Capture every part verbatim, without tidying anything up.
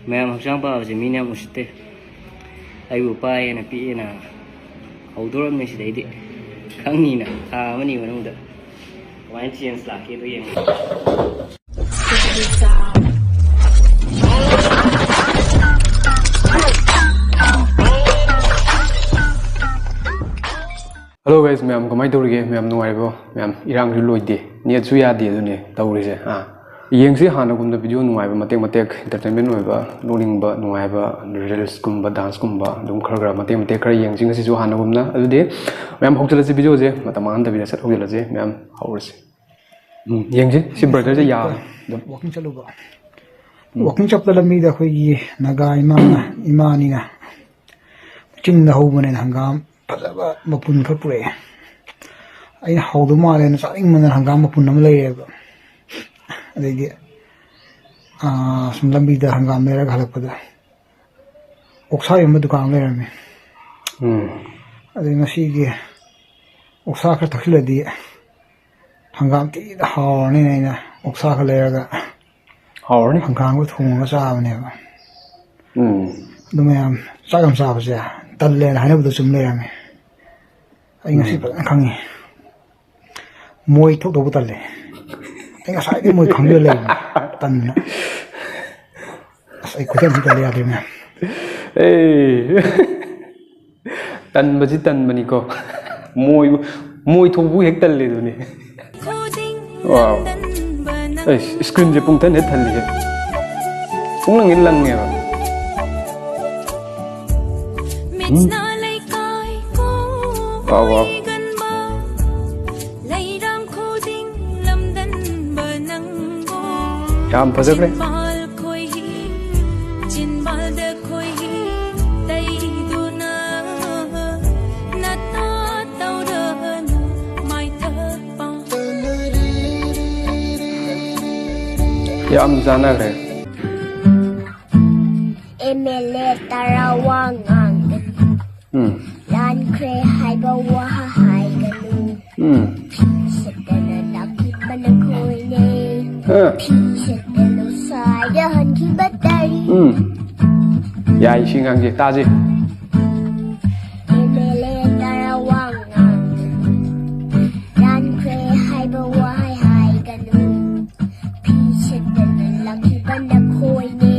ꯃꯌꯥꯝ ꯍꯛꯆꯥꯡ ꯐꯕꯁꯦ ꯃꯤꯅ ꯌꯥꯝ ꯎꯁꯤꯠꯇꯦ꯫ ꯑꯩꯕꯨ ꯄꯥꯏꯌꯦꯅ ꯄꯤꯛꯑꯦꯅ ꯍꯧꯗꯣꯔꯝꯃꯦ꯫ ꯁꯤꯗꯩꯗꯤ ꯈꯪꯅꯤꯅ ꯊꯥ ꯑꯃꯅꯤ ꯃꯅꯨꯡꯗ ꯀꯃꯥꯏꯅ ꯆꯦꯟꯖ ꯂꯥꯛꯀꯦꯗꯣ ꯌꯦꯡꯉꯣ꯫ Hello guys, ꯃꯌꯥꯝ ꯀꯃꯥꯏꯅ ꯇꯧꯔꯤꯒꯦ? ꯃꯌꯥꯝ ꯅꯨꯡꯉꯥꯏꯔꯤꯕꯣ? ꯃꯌꯥꯝ ꯏꯔꯥꯡꯁꯨ ꯂꯣꯏꯗꯦ, ꯅꯦꯠꯁꯨ ꯌꯥꯗꯦ, ꯑꯗꯨꯅꯦ ꯇꯧꯔꯤꯁꯦ꯫ ꯑꯥ, ꯌꯦꯡꯁꯤ ꯍꯥꯟꯅꯒꯨꯝꯅ ꯚꯤꯗꯤꯑꯣ ꯅꯨꯡꯉꯥꯏꯕ ꯃꯇꯦꯛ ꯃꯇꯦꯛ, ꯏꯟꯇꯔꯇꯦꯟꯃꯦꯟ ꯑꯣꯏꯕ, ꯅꯣꯛꯅꯤꯡꯕ, ꯅꯨꯡꯉꯥꯏꯕ, ꯔꯤꯜꯁꯀꯨꯝꯕ, ꯗꯥꯟꯁꯀꯨꯝꯕ, ꯑꯗꯨꯝ ꯈꯔ ꯈꯔ ꯃꯇꯦꯛ ꯃꯇꯦꯛ ꯈꯔ ꯌꯦꯡꯁꯤ ꯉꯁꯤꯁꯨ ꯍꯥꯟꯅꯒꯨꯝꯅ꯫ ꯑꯗꯨꯗꯤ ꯃꯌꯥꯝ ꯍꯧꯖꯤꯜꯂꯁꯤ ꯚꯤꯗꯤꯑꯣꯁꯦ, ꯃꯇꯝ ꯃꯥꯡꯍꯟꯗꯕꯤꯗ ꯁꯠ ꯍꯧꯖꯤꯜꯂꯁꯤ꯫ ꯃꯌꯥꯝ ꯍꯧꯔꯁꯤ꯫ ꯎꯝ, ꯌꯦꯡꯁꯤ꯫ ꯁꯤ ꯕ꯭ꯔꯗꯔꯁꯦ ꯌꯥꯔꯦ ꯑꯗꯨꯝ꯫ ꯋꯥꯀꯤꯡ ꯆꯠꯂꯨꯕ꯫ ꯎꯝ꯫ ꯋꯥꯀꯤꯡ ꯆꯠꯄ ꯂꯝꯕꯤꯗ ꯑꯩꯈꯣꯏꯒꯤ ꯅꯥꯒꯥ ꯏꯃꯥꯅ, ꯏꯃꯥꯅꯤꯅ ꯆꯤꯡꯗ ꯍꯧꯕꯅꯦꯅ ꯍꯪꯒꯥꯝ ꯐꯖꯕ ꯃꯄꯨꯟ ꯈꯔ ꯄꯨꯔꯛꯑꯦ꯫ ꯑꯩꯅ ꯍꯧꯗꯧ ꯃꯥꯜꯂꯦꯅ ꯆꯥꯅꯤꯡꯃꯟꯗꯅ ꯍꯪꯒꯥꯝ ꯃꯄꯨꯟ ꯑꯃ ꯂꯩꯔꯦꯕ꯫ ꯑꯗꯩꯗꯤ, ꯑꯥ, ꯁꯨꯝ ꯂꯝꯕꯤꯗ ꯍꯪꯒꯥꯝ ꯂꯩꯔꯒ ꯍꯜꯂꯛꯄꯗ ꯑꯣꯛꯁꯥ ꯌꯣꯟꯕ ꯗꯨꯀꯥꯟ ꯑꯃ ꯂꯩꯔꯝꯃꯦ꯫ ꯎꯝ꯫ ꯑꯗꯩ ꯉꯁꯤꯒꯤ ꯑꯣꯛꯁꯥ ꯈꯔ ꯊꯛꯆꯤꯜꯂꯗꯤ ꯍꯪꯒꯥꯝ ꯊꯤꯅ ꯍꯥꯎꯔꯅꯤꯅ ꯑꯩꯅ ꯑꯣꯛꯁꯥ ꯈꯔ ꯂꯩꯔꯒ ꯍꯥꯎꯔꯅꯤ꯫ ꯍꯪꯒꯥꯝꯒ ꯊꯣꯡꯉꯒ ꯆꯥꯕꯅꯦꯕ꯫ ꯎꯝ꯫ ꯑꯗꯨ ꯃꯌꯥꯝ ꯆꯥꯛ ꯌꯥꯝ ꯆꯥꯕꯁꯦ ꯇꯜꯂꯦꯅ ꯍꯥꯏꯅꯕꯗꯣ ꯆꯨꯝ ꯂꯩꯔꯝꯃꯦ꯫ ꯑꯩ ꯉꯁꯤ ꯎꯝ꯫ ꯐꯖꯅ ꯈꯪꯉꯤ꯫ ꯃꯣꯏ ꯊꯣꯛꯇꯧꯕ ꯇꯜꯂꯦ꯫ ꯑꯩ ꯉꯁꯥꯏꯗꯩ ꯃꯣꯏ ꯈꯪꯗ ꯂꯩꯕꯅꯦ꯫ ꯇꯟꯗꯅ꯫ ꯑꯁ, ꯑꯩ ꯈꯨꯇꯟ ꯊꯤ ꯇꯜꯂꯦ, ꯌꯥꯗ꯭ꯔꯦ ꯃꯌꯥꯝ꯫ ꯑꯦ꯫ ꯇꯟꯕꯁꯤ ꯇꯟꯕꯅꯤꯀꯣ꯫ ꯃꯣꯏ, ꯃꯣꯏ ꯊꯣꯛꯄꯨ ꯍꯦꯛ ꯇꯜꯂꯦ ꯑꯗꯨꯅꯤ꯫ ꯋꯥꯎ꯫ ꯑꯩꯁ, ꯁ꯭ꯀ꯭ꯔꯤꯟꯁꯦ ꯄꯨꯡꯊꯟ ꯍꯦꯛ ꯊꯜꯂꯤꯍꯦ꯫ ꯄꯨꯡꯂꯪ ꯍꯦꯛ ꯂꯪꯉꯦꯕ꯫ ꯎꯝ꯫ ꯋꯥꯎ, ꯋꯥꯎ꯫ ꯌꯥꯝ ꯐꯖꯈ꯭ꯔꯦ꯫ ꯌꯥꯝ ꯆꯥꯟꯅꯈ꯭ꯔꯦ꯫ ꯑꯦꯝ ꯑꯦꯜ ꯑꯦ ꯇꯔꯥ ꯋꯥ ꯉꯥꯡꯒꯅꯨ꯫ ꯎꯝ꯫ ꯂꯥꯟꯈ꯭ꯔꯦ ꯍꯥꯏꯕ ꯋꯥ ꯍꯥꯏꯒꯅꯨ꯫ ꯎꯝ꯫ ꯐꯤ ꯁꯦꯠꯇꯅ ꯂꯥꯛꯈꯤꯕ ꯅꯈꯣꯏꯅꯦ꯫ ꯑ꯫ ꯐꯤ ꯁꯦꯠꯇꯅ ꯁ꯭ꯋꯥꯏꯗ ꯍꯟꯈꯤꯕ ꯇꯥꯔꯤ꯫ ꯎꯝ꯫ ꯌꯥꯏ, ꯁꯤ ꯉꯥꯡꯁꯦ, ꯇꯥꯁꯤ꯫ ꯑꯦꯝ ꯑꯦꯜ ꯑꯦ ꯇꯔꯥ ꯋꯥ ꯉꯥꯡ-, ꯂꯥꯟꯈ꯭ꯔꯦ ꯍꯥꯏꯕ ꯋꯥꯍꯩ ꯍꯥꯏꯒꯅꯨ꯫ ꯐꯤ ꯁꯦꯠꯇꯅ ꯂꯥꯛꯈꯤꯕ ꯅꯈꯣꯏꯅꯦ꯫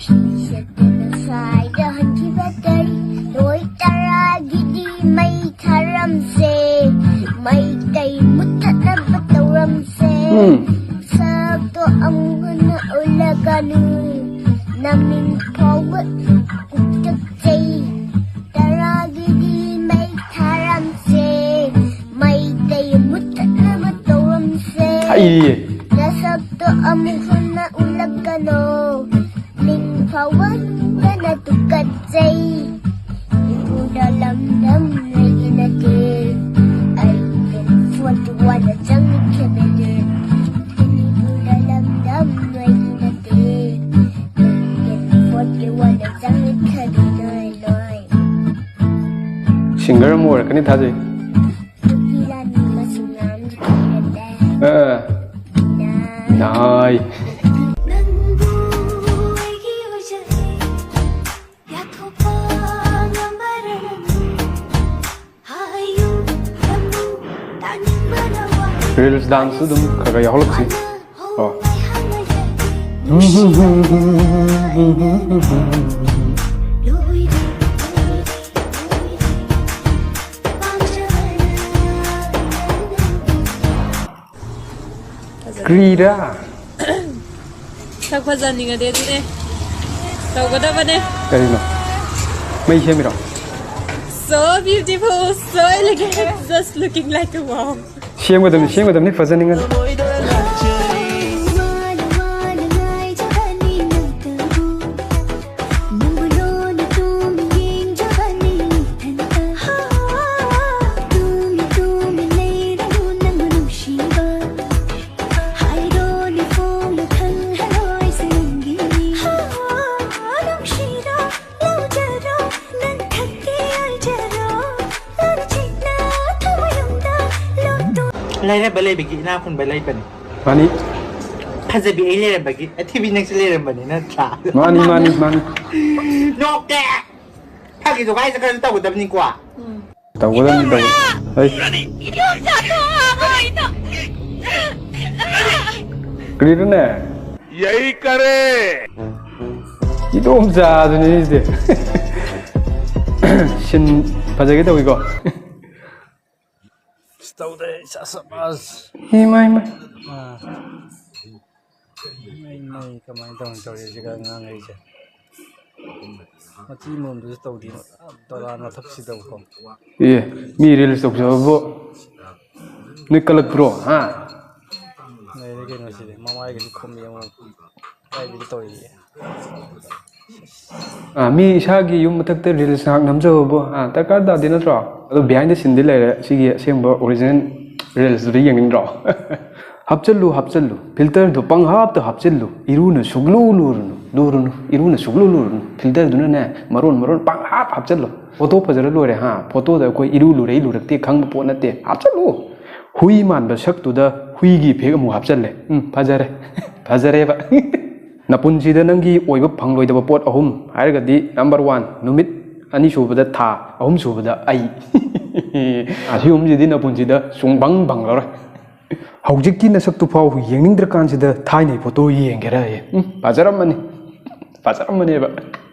ꯐꯤ ꯁꯦꯠꯇꯅ ꯁ꯭ꯋꯥꯏꯗ ꯍꯟꯈꯤꯕ ꯀꯔꯤ? ꯅꯣꯏ ꯇꯔꯥꯒꯤꯗꯤ ꯃꯩ ꯊꯥꯔꯝꯁꯦ꯫ ꯃꯩꯇꯩ ꯃꯨꯠꯊꯠꯅꯕ ꯇꯧꯔꯝꯁꯦ꯫ ꯎꯝ꯫ ꯁꯛꯇꯣ ꯑꯃꯨꯛ ꯍꯟꯅ ꯎꯠꯂꯛꯀꯅꯨ꯫ ꯅꯃꯤꯡ ꯐꯥꯎꯕ ꯀꯨꯞꯇꯛꯆꯩ꯫ ꯇꯔꯥꯒꯤꯗꯤ ꯃꯩ ꯊꯥꯔꯝꯁꯦ꯫ ꯃꯩꯇꯩ ꯃꯨꯠꯊꯠꯅꯕ ꯇꯧꯔꯝꯁꯦ꯫ ꯍꯩꯌꯦ꯫ ꯅꯁꯛꯇꯣ ꯑꯃꯨꯛ ꯍꯟꯅ ꯎꯠꯂꯛꯀꯅꯣ꯫ ꯃꯤꯡ ꯐꯥꯎꯕ ꯍꯟꯅ ꯇꯨꯀꯠꯆꯩ꯫ ꯏꯄꯨꯗ ꯂꯝꯗꯝ ꯅꯣꯏꯒꯤ ꯅꯠꯇꯦ꯫ ꯑꯩ ꯐꯣꯔꯇꯤ ꯋꯥꯟꯗ ꯆꯪꯈꯤꯕꯅꯦ꯫ ꯏꯄꯨꯗ ꯂꯝꯗꯝ ꯅꯣꯏꯒꯤ ꯅꯠꯇꯦ꯫ ꯐꯣꯔꯇꯤ ꯋꯥꯟꯗ ꯆꯪꯈꯤꯕꯅꯦ ꯅꯣꯏ꯫ ꯁꯤꯡꯒꯔ ꯑꯃ ꯑꯣꯏꯔꯛꯀꯅꯤ ꯊꯥꯖꯩ꯫ ꯅꯨꯄꯤ ꯂꯥꯟꯃꯤ ꯃꯁꯤꯡ ꯌꯥꯝꯗꯤ ꯊꯤꯔꯗꯦ꯫ ꯑ꯫ ꯅꯥꯏ꯫ ꯅꯥꯏ꯫ ꯅꯪꯕꯨ ꯑꯩꯒꯤ ꯑꯣꯏꯖꯒꯦ꯫ ꯌꯥꯊꯣꯛꯄ ꯉꯝꯕꯔ ꯅꯪ꯫ ꯍꯥꯏꯌꯨ, ꯈꯪꯉꯨ, ꯇꯥꯅꯤꯡꯕꯅ ꯋꯥ꯫ Reels dance ꯁꯨ ꯑꯗꯨꯝ ꯈꯔ ꯈꯔ ꯌꯥꯎꯍꯜꯂꯛꯁꯤ꯫ ꯑꯣ꯫ ꯀ꯭ꯔꯤꯔꯥ? ꯁꯛ ꯐꯖꯅꯤꯡꯉꯗꯤ ꯑꯗꯨꯅꯦ ꯇꯧꯒꯗꯕꯅꯦ꯫ ꯀꯔꯤꯅꯣ? ꯃꯩ ꯁꯦꯝꯃꯤꯔꯣ? So beautiful, so elegant, just looking like a wow. ꯁꯦꯝꯒꯗꯕꯅꯤ, ꯁꯦꯝꯒꯗꯕꯅꯤ, ꯐꯖꯅꯤꯡꯉꯗꯤ꯫ ꯂꯥꯏꯔꯕ ꯂꯩꯕꯒꯤ ꯏꯅꯥꯛ ꯈꯨꯟꯕ ꯂꯩꯕꯅꯤ꯫ ꯃꯥꯅꯤ꯫ ꯐꯖꯕꯤ ꯑꯩ ꯂꯩꯔꯝꯕꯒꯤ, ꯑꯊꯤꯕꯤ ꯅꯪꯁꯨ ꯂꯩꯔꯝꯕꯅꯤ ꯅꯠꯇ꯭ꯔꯥ? ꯃꯥꯅꯤ ꯃꯥꯅꯤ ꯃꯥꯅꯤ꯫ ꯅꯣꯛꯀꯦ꯫ ꯐꯥꯒꯤ ꯖꯣꯒꯥꯏꯁꯦ ꯈꯔꯁꯨ ꯇꯧꯒꯗꯕꯅꯤꯀꯣ꯫ ꯇꯧꯒꯗꯕꯅꯤ ꯇꯧꯒꯗꯕꯅꯤ꯫ ꯍꯩ꯫ ꯀꯔꯤꯅꯣꯅꯦ? यही करे। ꯏꯗꯣꯝꯆꯥꯗꯨꯅꯤ ꯁꯤꯗꯤ꯫ ꯁꯤꯟ ꯐꯖꯒꯦ ꯇꯧꯏꯀꯣ꯫ ꯇꯧꯗꯦ꯫ ꯁꯥꯁꯕꯥꯁ꯫ ꯏꯃꯥ ꯏꯃꯥ꯫ ꯃꯩ ꯃꯩ ꯀꯃꯥꯏꯅ ꯇꯧꯅ ꯇꯧꯔꯤꯁꯤꯒ ꯑꯉꯥꯡꯈꯩꯁꯦ꯫ ꯃꯆꯤ ꯃꯣꯟꯗꯨꯁꯨ ꯇꯧꯗꯦ꯫ ꯇꯣꯂꯥ ꯃꯊꯛꯁꯤꯗꯕꯀꯣ꯫ ꯑꯦ, ꯃꯤ ꯔꯤꯜꯁ ꯇꯧꯖꯕꯕꯨ ꯅꯣꯏ ꯀꯂꯛꯄ꯭ꯔꯣ? ꯍꯥ? ꯂꯩꯔꯦ ꯀꯩꯅꯣꯁꯤꯗꯤ꯫ ꯃꯃꯥꯏꯒꯁꯤ ꯈꯨꯝ ꯌꯦꯡꯉꯣ꯫ ꯀꯥꯏꯗꯒꯤ ꯇꯧꯔꯤꯒꯦ? ꯑꯥ, ꯃꯤ ꯏꯁꯥꯒꯤ ꯌꯨꯝ ꯃꯊꯛꯇ ꯔꯤꯜꯁ ꯉꯥꯏꯍꯥꯛ ꯅꯝꯖꯕꯕꯨ, ꯑꯥ, ꯗꯔꯀꯥꯔ ꯇꯥꯗꯦ ꯅꯠꯇ꯭ꯔꯣ? ꯑꯗꯣ behind the scene ꯗꯤ ꯂꯩꯔꯦ꯫ ꯁꯤꯒꯤ ꯑꯁꯦꯡꯕ original ꯔꯤꯜꯁꯇꯨꯗꯤ ꯌꯦꯡꯅꯤꯡꯗ꯭ꯔꯣ? ꯍꯥꯞꯆꯜꯂꯨ, ꯍꯥꯞꯆꯜꯂꯨ꯫ ꯐꯤꯜꯇꯔꯗꯨ ꯄꯪꯍꯥꯞꯇ ꯍꯥꯞꯆꯜꯂꯨ꯫ ꯏꯔꯨꯅ ꯁꯨꯛꯂꯨ ꯂꯨꯔꯨꯅꯨ, ꯂꯨꯔꯨꯅꯨ꯫ ꯏꯔꯨꯅ ꯁꯨꯛꯂꯨ ꯂꯨꯔꯨꯅꯨ꯫ ꯐꯤꯜꯇꯔꯗꯨꯅꯅꯦ ꯃꯔꯣꯟ ꯃꯔꯣꯟ ꯄꯪꯍꯥꯞ ꯍꯥꯞꯆꯜꯂꯨ꯫ ꯐꯣꯇꯣ ꯐꯖꯔ ꯂꯣꯏꯔꯦ, ꯍꯥ? ꯐꯣꯇꯣꯗ ꯑꯩꯈꯣꯏ ꯏꯔꯨ ꯂꯨꯔꯦ ꯂꯨꯔꯛꯇꯦ ꯈꯪꯕ ꯄꯣꯠ ꯅꯠꯇꯦ꯫ ꯍꯥꯞꯆꯜꯂꯨ꯫ ꯍꯨꯏ ꯃꯥꯟꯕ ꯁꯛꯇꯨꯗ ꯍꯨꯏꯒꯤ effect ꯑꯃꯨꯛ ꯍꯥꯞꯆꯜꯂꯦ꯫ ꯎꯝ, ꯐꯖꯔꯦ꯫ ꯐꯖꯔꯦꯕ꯫ ꯅꯄꯨꯟꯁꯤꯗ ꯅꯪꯒꯤ ꯑꯣꯏꯕ ꯐꯪꯂꯣꯏꯗꯕ ꯄꯣꯠ ꯑꯍꯨꯝ ꯍꯥꯏꯔꯒꯗꯤ, number one, ꯅꯨꯃꯤꯠ, ꯑꯅꯤꯁꯨꯕꯗ ꯊꯥ, ꯑꯍꯨꯝꯁꯨꯕꯗ ꯑꯩ꯫ ꯑꯁꯤ ꯑꯍꯨꯝꯁꯤꯗꯤ ꯅꯄꯨꯟꯁꯤꯗ ꯁꯨꯡꯐꯪ ꯐꯪꯂꯔꯣꯏ꯫ ꯍꯧꯖꯤꯛꯀꯤ ꯅꯁꯛꯇꯨ ꯐꯥꯎ ꯌꯦꯡꯅꯤꯡꯗ꯭ꯔꯀꯥꯟꯁꯤꯗ ꯊꯥꯏꯅꯩ ꯐꯣꯇꯣ ꯌꯦꯡꯒꯦꯔꯥ? ꯎꯝ, ꯐꯖꯔꯝꯃꯅꯤ꯫ ꯐꯖꯔꯝꯃꯅꯦꯕ꯫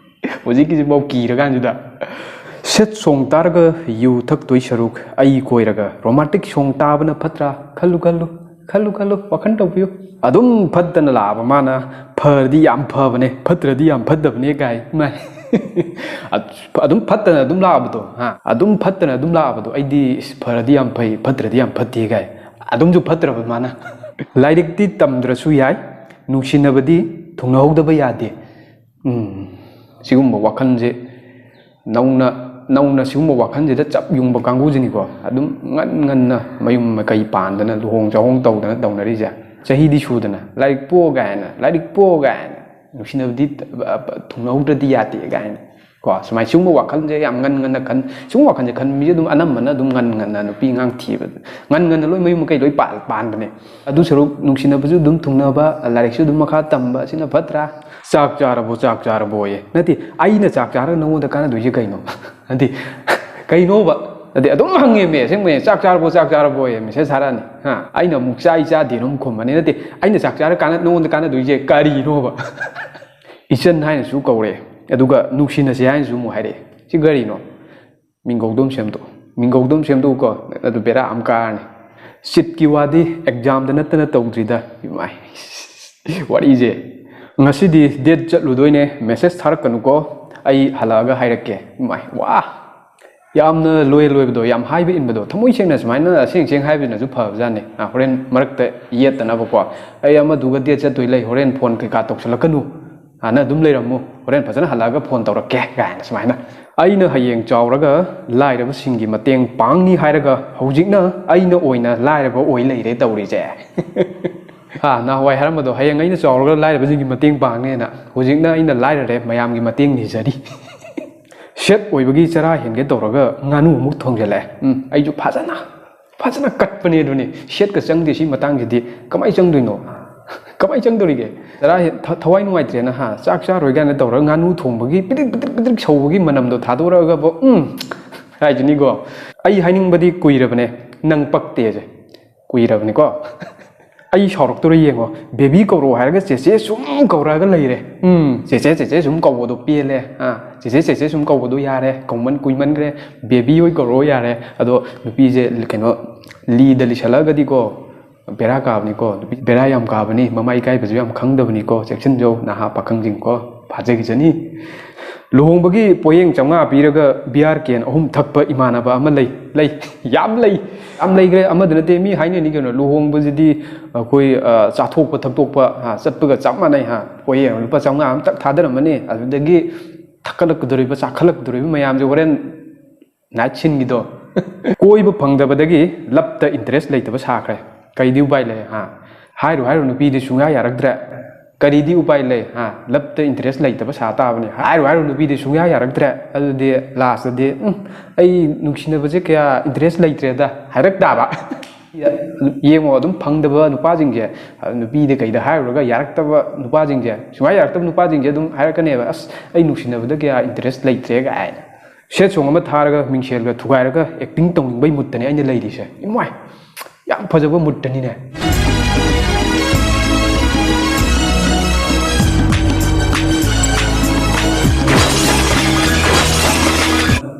ꯍꯧꯖꯤꯛꯀꯤꯁꯤꯐꯥꯎ ꯀꯤꯔꯀꯥꯟꯁꯤꯗ꯫ ꯁꯦꯠ ꯁꯣꯡ ꯇꯥꯔꯒ ꯌꯨ ꯊꯛꯇꯣꯏ ꯁꯔꯨꯛ ꯑꯩ ꯀꯣꯏꯔꯒ ꯔꯣꯃꯥꯟꯇꯤꯛ ꯁꯣꯡ ꯇꯥꯕꯅ ꯐꯠꯇ꯭ꯔꯥ? ꯈꯜꯂꯨ, ꯈꯜꯂꯨ, ꯈꯜꯂꯨ, ꯈꯜꯂꯨ, ꯋꯥꯈꯜ ꯇꯧꯕꯤꯌꯨ꯫ ꯑꯗꯨꯝ ꯐꯠꯇꯅ ꯂꯥꯛꯑꯕ ꯃꯥꯅ, "ꯐꯔꯗꯤ ꯌꯥꯝ ꯐꯕꯅꯦ, ꯐꯠꯇ꯭ꯔꯗꯤ ꯌꯥꯝ ꯐꯠꯇꯕꯅꯦ" ꯀꯥꯏ꯫ ꯏꯃꯥꯏ꯫ ꯑꯗꯨꯝ ꯐꯠꯇꯅ ꯑꯗꯨꯝ ꯂꯥꯛꯑꯕꯗꯣ, ꯍꯥ? ꯑꯗꯨꯝ ꯐꯠꯇꯅ ꯑꯗꯨꯝ ꯂꯥꯛꯑꯕꯗꯣ, ꯑꯩꯗꯤ, "ꯏꯁ, ꯐꯔꯗꯤ ꯌꯥꯝ ꯐꯩ, ꯐꯠꯇ꯭ꯔꯗꯤ ꯌꯥꯝ ꯐꯠꯇꯦ" ꯀꯥꯏ꯫ ꯑꯗꯨꯝꯁꯨ ꯐꯠꯇ꯭ꯔꯕ ꯃꯥꯅ꯫ ꯂꯥꯏꯔꯤꯛꯇꯤ ꯇꯝꯗ꯭ꯔꯁꯨ ꯌꯥꯏ, ꯅꯨꯡꯁꯤꯅꯕꯗꯤ ꯊꯨꯡꯅꯍꯧꯗꯕ ꯌꯥꯗꯦ꯫ ꯎꯝ, ꯁꯤꯒꯨꯝꯕ ꯋꯥꯈꯜꯁꯦ ꯅꯧꯅ, ꯅꯧꯅ ꯁꯤꯒꯨꯝꯕ ꯋꯥꯈꯜꯁꯤꯗ ꯆꯞ ꯌꯨꯡꯕ ꯀꯥꯡꯕꯨꯁꯤꯅꯤꯀꯣ꯫ ꯑꯗꯨꯝ ꯉꯟ ꯉꯟꯅ ꯃꯌꯨꯝ ꯃꯀꯩ ꯄꯥꯟꯗꯅ, ꯂꯨꯍꯣꯡ ꯆꯥꯍꯣꯡ ꯇꯧꯗꯅ ꯇꯧꯅꯔꯤꯁꯦ꯫ ꯆꯍꯤꯗꯤ ꯁꯨꯗꯅ, "ꯂꯥꯏꯔꯤꯛ ꯄꯣ" ꯀꯥꯏꯅ, "ꯂꯥꯏꯔꯤꯛ ꯄꯣ" ꯀꯥꯏꯅ, "ꯅꯨꯡꯁꯤꯅꯕꯗꯤ ꯊꯨꯡꯅꯍꯧꯗ꯭ꯔꯗꯤ ꯌꯥꯗꯦ" ꯀꯥꯏꯅ꯫ ꯀꯣ, ꯁꯨꯃꯥꯏꯅ ꯁꯤꯒꯨꯝꯕ ꯋꯥꯈꯜꯁꯦ ꯌꯥꯝ ꯉꯟ ꯉꯟꯅ ꯈꯟ ꯁꯤꯒꯨꯝꯕ ꯋꯥꯈꯜꯁꯦ ꯈꯟꯕ ꯃꯤꯁꯦ ꯑꯗꯨꯝ ꯑꯅꯝꯕꯅ ꯑꯗꯨꯝ ꯉꯟ ꯉꯟꯅ ꯅꯨꯄꯤ ꯑꯉꯥꯡ ꯊꯤꯕ, ꯉꯟ ꯉꯟꯅ ꯂꯣꯏ ꯃꯌꯨꯝ ꯃꯀꯩ ꯂꯣꯏ ꯄꯥꯟ ꯄꯥꯟꯕꯅꯦ꯫ ꯑꯗꯨ ꯁꯔꯨꯛ ꯅꯨꯡꯁꯤꯅꯕꯁꯨ ꯑꯗꯨꯝ ꯊꯨꯡꯅꯕ, ꯂꯥꯏꯔꯤꯛꯁꯨ ꯑꯗꯨꯝ ꯃꯈꯥ ꯇꯝꯕ, ꯑꯁꯤꯅ ꯐꯠꯇ꯭ꯔꯥ? "ꯆꯥꯛ ꯆꯥꯔꯕꯣ, ꯆꯥꯛ ꯆꯥꯔꯕꯣꯌꯦ"? ꯅꯠꯇꯦ, ꯑꯩꯅ ꯆꯥꯛ ꯆꯥꯔꯒ ꯅꯉꯣꯟꯗ ꯀꯥꯟꯅꯗꯣꯏꯁꯦ ꯀꯩꯅꯣ? ꯅꯠꯇꯦ, ꯀꯩꯅꯣꯕ? ꯅꯠꯇꯦ, ꯑꯗꯨꯝ ꯍꯪꯉꯦꯃꯦ, ꯑꯁꯦꯡꯕꯅꯦ, "ꯆꯥꯛ ꯆꯥꯔꯕꯣ, ꯆꯥꯛ ꯆꯥꯔꯕꯣꯌꯦ" ꯃꯦꯁꯦꯖ ꯊꯥꯔꯛꯑꯅꯤ꯫ ꯍꯥ? ꯑꯩꯅ ꯑꯃꯨꯛ "ꯆꯥꯏ ꯆꯥꯗꯦꯅ" ꯑꯃꯨꯛ ꯈꯨꯝꯃꯅꯤ꯫ ꯅꯠꯇꯦ, ꯑꯩꯅ ꯆꯥꯛ ꯆꯥꯔ ꯀꯥꯟꯅ ꯅꯉꯣꯟꯗ ꯀꯥꯟꯅꯗꯣꯏꯁꯦ ꯀꯔꯤꯅꯣꯕ? ꯏꯆꯟ ꯍꯥꯏꯅꯁꯨ ꯀꯧꯔꯦ, ꯑꯗꯨꯒ ꯅꯨꯡꯁꯤꯅꯁꯦ ꯍꯥꯏꯅꯁꯨ ꯑꯃꯨꯛ ꯍꯥꯏꯔꯛꯑꯦ꯫ ꯁꯤ ꯀꯔꯤꯅꯣ? ꯃꯤꯡꯒꯧꯗꯣꯝ ꯁꯦꯝꯗꯣꯛꯎ, ꯃꯤꯡꯒꯧꯗꯣꯝ ꯁꯦꯝꯗꯣꯛꯎꯀꯣ, ꯑꯗꯨ ꯕꯦꯔꯥ ꯑꯃ ꯀꯥꯔꯅꯤ꯫ ꯁꯤꯠꯀꯤ ꯋꯥꯗꯤ ꯑꯦꯛꯖꯥꯝꯗ ꯅꯠꯇꯅ ꯇꯧꯗ꯭ꯔꯤꯗ, ꯏꯃꯥꯏ꯫ ꯋꯥꯔꯤꯁꯦ꯫ "ꯉꯁꯤꯗꯤ ꯗꯦꯠ ꯆꯠꯂꯨꯗꯣꯏꯅꯦ, ꯃꯦꯁꯦꯖ ꯊꯥꯔꯛꯀꯅꯨꯀꯣ, ꯑꯩ ꯍꯜꯂꯛꯑꯒ ꯍꯥꯏꯔꯛꯀꯦ"꯫ ꯏꯃꯥꯏ, ꯋꯥ! ꯌꯥꯝꯅ ꯂꯣꯌꯦꯜ ꯑꯣꯏꯕꯗꯣ, ꯌꯥꯝ ꯍꯥꯏꯕ ꯏꯟꯕꯗꯣ, ꯊꯃꯣꯏ ꯁꯦꯡꯅ ꯁꯨꯃꯥꯏꯅ ꯑꯁꯦꯡ ꯑꯁꯦꯡ ꯍꯥꯏꯕꯁꯤꯅꯁꯨ ꯐꯕꯖꯥꯠꯅꯤ꯫ ꯑ, ꯍꯣꯔꯦꯟ ꯃꯔꯛꯇ ꯌꯦꯠꯇꯅꯕꯀꯣ, "ꯑꯩ ꯑꯃꯗꯨꯒ ꯗꯦꯠ ꯆꯠꯇꯣꯏ ꯂꯩ, ꯍꯣꯔꯦꯟ ꯐꯣꯟ ꯀꯩꯀꯥ ꯇꯧꯁꯜꯂꯛꯀꯅꯨ, ꯍꯥꯟꯅ ꯑꯗꯨꯝ ꯂꯩꯔꯝꯃꯨ, ꯍꯣꯔꯦꯟ ꯐꯖꯅ ꯍꯜꯂꯛꯑꯒ ꯐꯣꯟ ꯇꯧꯔꯛꯀꯦ" ꯀꯥꯏꯅ ꯁꯨꯃꯥꯏꯅ꯫ ꯑꯩꯅ ꯍꯌꯦꯡ ꯆꯥꯎꯔꯒ ꯂꯥꯏꯔꯕꯁꯤꯡꯒꯤ ꯃꯇꯦꯡ ꯄꯥꯡꯅꯤ ꯍꯥꯏꯔꯒ, ꯍꯧꯖꯤꯛꯅ ꯑꯩꯅ ꯑꯣꯏꯅ ꯂꯥꯏꯔꯕ ꯑꯣꯏ ꯂꯩꯔꯦ ꯇꯧꯔꯤꯁꯦ꯫ ꯍꯥ, ꯅꯍꯥꯟꯋꯥꯏ ꯍꯥꯏꯔꯝꯕꯗꯣ, "ꯍꯌꯦꯡ ꯑꯩꯅ ꯆꯥꯎꯔꯒ ꯂꯥꯏꯔꯕꯁꯤꯡꯒꯤ ꯃꯇꯦꯡ ꯄꯥꯡꯅꯦꯅ", ꯍꯧꯖꯤꯛꯅ ꯑꯩꯅ ꯂꯥꯏꯔꯔꯦ, ꯃꯌꯥꯝꯒꯤ ꯃꯇꯦꯡ ꯅꯤꯖꯔꯤ꯫ ꯁꯦꯠ ꯑꯣꯏꯕꯒꯤ ꯆꯔꯥ ꯍꯦꯟꯒꯦ ꯇꯧꯔꯒ ꯉꯥꯅꯨ ꯑꯃꯨꯛ ꯊꯣꯡꯖꯜꯂꯛꯑꯦ꯫ ꯎꯝ, ꯑꯩꯁꯨ ꯐꯖꯅ, ꯐꯖꯅ ꯀꯠꯄꯅꯦ ꯑꯗꯨꯅꯤ꯫ ꯁꯦꯠꯀ ꯆꯪꯗꯦ ꯁꯤ ꯃꯇꯥꯡꯁꯤꯗꯤ꯫ ꯀꯃꯥꯏꯅ ꯆꯪꯗꯣꯏꯅꯣ? ꯀꯃꯥꯏꯅ ꯆꯪꯗꯣꯔꯤꯒꯦ? ꯆꯔꯥ ꯍꯦ-, ꯊ-, ꯊꯋꯥꯏ ꯅꯨꯡꯉꯥꯏꯇ꯭ꯔꯦꯅ, ꯍꯥ, ꯆꯥꯛ ꯆꯥꯔꯣꯏ ꯀꯥꯏꯅ ꯇꯧꯔꯒ ꯉꯥꯅꯨ ꯊꯣꯡꯕꯒꯤ ꯄꯤꯗ꯭ꯔꯤꯛ, ꯄꯤꯗ꯭ꯔꯤꯛ, ꯄꯤꯗ꯭ꯔꯤꯛ ꯁꯧꯕꯒꯤ ꯃꯅꯝꯗꯣ ꯊꯥꯗꯣꯔꯛꯑꯒꯕꯨ, ꯎꯝ, ꯍꯥꯏꯁꯤꯅꯤꯀꯣ꯫ ꯑꯩ ꯍꯥꯏꯅꯤꯡꯕꯗꯤ ꯀꯨꯏꯔꯕꯅꯦ, ꯅꯪ ꯄꯛꯇꯦꯁꯦ꯫ ꯀꯨꯏꯔꯕꯅꯤꯀꯣ꯫ ꯑꯩ ꯁꯥꯎꯔꯛꯇꯣꯔꯦ ꯌꯦꯡꯉꯣ꯫ "ꯕꯦꯕꯤ ꯀꯧꯔꯛꯑꯣ" ꯍꯥꯏꯔꯒ ꯆꯦꯆꯦ ꯁꯨꯝ ꯀꯧꯔꯛꯑꯒ ꯂꯩꯔꯦ꯫ ꯎꯝ, ꯆꯦꯆꯦ, ꯆꯦꯆꯦ ꯁꯨꯝ ꯀꯧꯕꯗꯣ ꯄꯦꯜꯂꯦ꯫ ꯑꯥ, ꯆꯦꯆꯦ, ꯆꯦꯆꯦ ꯁꯨꯝ ꯀꯧꯕꯗꯣ ꯌꯥꯔꯦ꯫ ꯀꯧꯃꯟ-, ꯀꯨꯏꯃꯟꯈ꯭ꯔꯦ꯫ ꯕꯦꯕꯤ ꯍꯣꯏ ꯀꯧꯔꯛꯑꯣ ꯌꯥꯔꯦ꯫ ꯑꯗꯣ ꯅꯨꯄꯤꯁꯦ ꯀꯩꯅꯣ, ꯂꯤꯗ ꯂꯤꯁꯜꯂꯛꯑꯒꯗꯤꯀꯣ, ꯕꯦꯔꯥ ꯀꯥꯕꯅꯤꯀꯣ꯫ ꯅꯨꯄꯤ ꯕꯦꯔꯥ ꯌꯥꯝ ꯀꯥꯕꯅꯤ꯫ ꯃꯃꯥ ꯏꯀꯥꯏꯕꯁꯨ ꯌꯥꯝ ꯈꯪꯗꯕꯅꯤꯀꯣ꯫ ꯆꯦꯛꯁꯤꯟꯖꯧ, ꯅꯍꯥ ꯄꯥꯈꯪꯁꯤꯡꯀꯣ꯫ ꯐꯥꯖꯈꯤꯖꯅꯤ꯫ ꯂꯨꯍꯣꯡꯕꯒꯤ ꯄꯣꯌꯦꯡ ꯆꯥꯝꯃꯉꯥ ꯄꯤꯔꯒ ꯕꯤꯌꯥꯔ ꯀꯦꯟ ꯑꯍꯨꯝ ꯊꯛꯄ ꯏꯃꯥꯟꯅꯕ ꯑꯃ ꯂꯩ꯫ ꯂꯩ꯫ ꯌꯥꯝ ꯂꯩ꯫ ꯌꯥꯝ ꯂꯩꯈ꯭ꯔꯦ꯫ ꯑꯃꯗ ꯅꯠꯇꯦ, ꯃꯤ ꯍꯥꯏꯅꯅꯤ ꯀꯩꯅꯣ꯫ ꯂꯨꯍꯣꯡꯕꯁꯤꯗꯤ ꯑꯩꯈꯣꯏ, ꯑ, ꯆꯥꯊꯣꯛꯄ ꯊꯛꯇꯣꯛꯄ, ꯍꯥ, ꯆꯠꯄꯒ ꯆꯞ ꯃꯥꯟꯅꯩ, ꯍꯥ꯫ ꯄꯣꯌꯦꯡ ꯂꯨꯄꯥ ꯆꯥꯝꯃꯉꯥ ꯑꯃ ꯇꯛ ꯊꯥꯗꯔꯝꯃꯅꯤ꯫ ꯑꯗꯨꯗꯒꯤ ꯊꯛꯀꯠꯂꯛꯀꯗꯣꯔꯤꯕ, ꯆꯥꯈꯠꯂꯛꯀꯗꯣꯔꯤꯕ ꯃꯌꯥꯝꯁꯦ ꯍꯣꯔꯦꯟ ꯅꯥꯏꯠ ꯁꯤꯟꯒꯤꯗꯣ꯫ ꯀꯣꯏꯕ ꯐꯪꯗꯕꯗꯒꯤ ꯂꯞꯇ ꯏꯟꯇꯔꯦꯁ ꯂꯩꯇꯕ ꯁꯥꯈ꯭ꯔꯦ꯫ ꯀꯩꯗꯤ ꯎꯄꯥꯏ ꯂꯩ, ꯍꯥ? ꯍꯥꯏꯔꯨ ꯍꯥꯏꯔꯨ ꯅꯨꯄꯤꯗꯤ ꯁꯨꯡꯌꯥ ꯌꯥꯔꯛꯇ꯭ꯔꯦ꯫ ꯀꯔꯤꯗꯤ ꯎꯄꯥꯏ ꯂꯩ? ꯍꯥ? ꯂꯞꯇ ꯏꯟꯇꯔꯦꯁ ꯂꯩꯇꯕ ꯁꯥ ꯇꯥꯕꯅꯤ꯫ ꯍꯥꯏꯔꯨ ꯍꯥꯏꯔꯨ ꯅꯨꯄꯤꯗꯤ ꯁꯨꯡꯌꯥ ꯌꯥꯔꯛꯇ꯭ꯔꯦ꯫ ꯑꯗꯨꯗꯤ ꯂꯥꯁꯇꯗꯤ, "ꯎꯝ, ꯑꯩ ꯅꯨꯡꯁꯤꯅꯕꯁꯦ ꯀꯌꯥ ꯏꯟꯇꯔꯦꯁ ꯂꯩꯇ꯭ꯔꯦꯗ" ꯍꯥꯏꯔꯛ ꯇꯥꯕ꯫ ꯌꯦꯡꯉꯣ, ꯑꯗꯨꯝ ꯐꯪꯗꯕ ꯅꯨꯄꯥꯁꯤꯡꯁꯦ, ꯅꯨꯄꯤꯗ ꯀꯩꯗ ꯍꯥꯏꯔꯨꯔꯒ ꯌꯥꯔꯛꯇꯕ ꯅꯨꯄꯥꯁꯤꯡꯁꯦ, ꯁꯨꯡꯌꯥ ꯌꯥꯔꯛꯇꯕ ꯅꯨꯄꯥꯁꯤꯡꯁꯦ ꯑꯗꯨꯝ ꯍꯥꯏꯔꯛꯀꯅꯦꯕ, "ꯑꯁ, ꯑꯩ ꯅꯨꯡꯁꯤꯅꯕꯗ ꯀꯌꯥ ꯏꯟꯇꯔꯦꯁ ꯂꯩꯇ꯭ꯔꯦ" ꯀꯥꯏꯅ꯫ ꯁꯦꯠ ꯁꯣꯡ ꯑꯃ ꯊꯥꯔꯒ ꯃꯤꯡꯁꯦꯜꯒ ꯊꯨꯒꯥꯏꯔꯒ ꯑꯦꯛꯇꯤꯡ ꯇꯧꯅꯤꯡꯕꯩ ꯃꯨꯠꯇꯅꯦ ꯑꯩꯅ ꯂꯩꯔꯤꯁꯦ꯫ ꯏꯃꯥꯏ! ꯌꯥꯝ ꯐꯖꯕ ꯃꯨꯠꯇꯅꯤꯅꯦ꯫